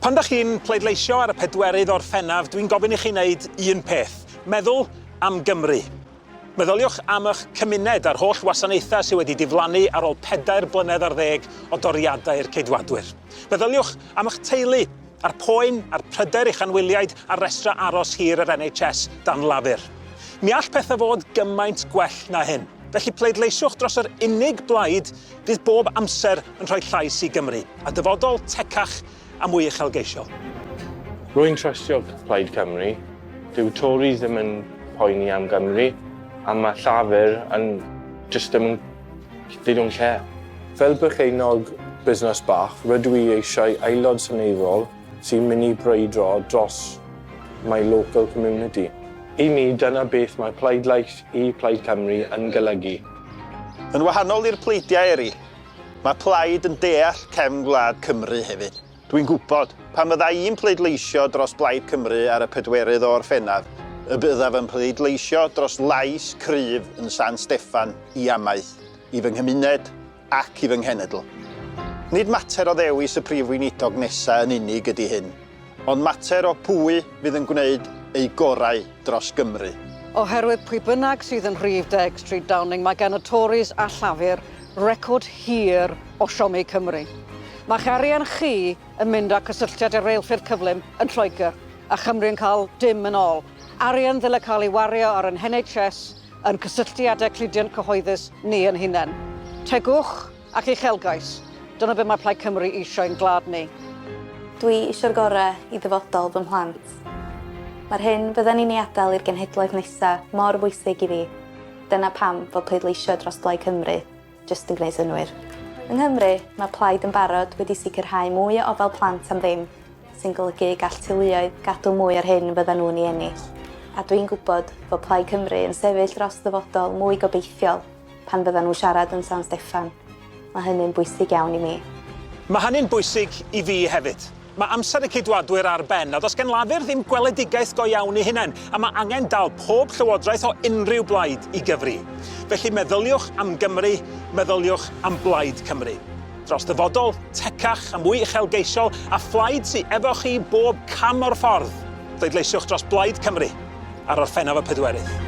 Pan dach chi'n pleidleisio ar y pedwerydd Orffennaf, dwi'n gofyn i chi wneud un peth, meddwl am Gymru. Meddyliwch am eich cymuned a'r holl wasanaethau sydd wedi diflannu ar ôl pedair blynedd ar ddeg o doriadau'r Ceidwadwyr. Meddyliwch am eich teulu, a'r poen a'r pryder i'ch anwyliaid ar restrau aros hir yr NHS dan Lafur. Mi all pethau fod gymaint gwell na hyn. Felly pleidleisiwch dros yr unig blaid fydd bob amser yn rhoi llais i Gymru, a dyfodol tecach a mwy uchelgeisiol. Rwy'n trystio Plaid Cymru. Dyw Tories ddim yn poeni am Gymru, a mae Llafur yn jyst ddim yn... they don't care. Fel perchennog busnes bach, rydw i eisiau aelod seneddol sy'n mynd i brwydro dros my local community. I mi, dyna beth mae pleidlais i Plaid Cymru yn golygu. Yn wahanol i'r pleidiau eraill, mae Plaid yn deall cefn gwlad Cymru hefyd. Dwi'n gwybod, pan fydda i'n pleidleisio dros Blaid Cymru ar y pedwerydd o Orffennaf, y byddaf yn pleidleisio dros lais cryf yn San Steffan i amaeth, i fy nghymuned ac i fy nghenedl. Nid mater o ddewis y Prif Weinidog nesa yn unig ydy hyn, ond mater o pwy fydd yn gwneud eu gorau dros Gymru. Oherwydd pwy bynnag sydd yn rhif deg Stryd Downing, mae gan y Tories a Llafur record hir o siomi Cymru. Mae'ch arian chi yn mynd â cysylltiad i'r reilffyrdd cyflym yn Lloegr, a Chymru yn cael dim yn ôl. Arian ddyle cael ei wario ar ein NHS, yn cysylltiadau cludiant cyhoeddus ni yn hunain. Tegwch ac uchelgais, dyna be mae Plaid Cymru eisiau i'n gwlad ni. Dwi isio'r gorau i ddyfodol fy mhlant. Mae'r hyn fydden ni'n ei adael i'r genhedloedd nesa mor bwysig i fi. Dyna pam fod pleidleisio dros Blaid Cymru jyst yn gwneud synnwyr. Yng Nghymru, mae Plaid yn barod wedi sicrhau mwy o ofal plant am ddim, sy'n golygu y gall teuluoedd gadw mwy o'r hyn fyddan nhw'n ei ennill. A dwi'n gwybod fod Plaid Cymru yn sefyll dros ddyfodol mwy gobeithiol pan fyddan nhw'n siarad yn San Steffan. Mae hynny'n bwysig iawn i mi. Mae hynny'n bwysig i fi hefyd. Mae amser y Ceidwadwyr ar ben, a does gen Lafur ddim gweledigaeth go iawn eu hunain, a mae angen dal pob llywodraeth o unrhyw blaid i gyfri. Felly meddyliwch am Gymru, meddyliwch am Blaid Cymru. Dros ddyfodol tecach a mwy uchelgeisiol, a phlaid sy efo chi bob cam o'r ffordd. Pleidleisiwch dros Blaid Cymru ar Orffennaf y pedwerydd.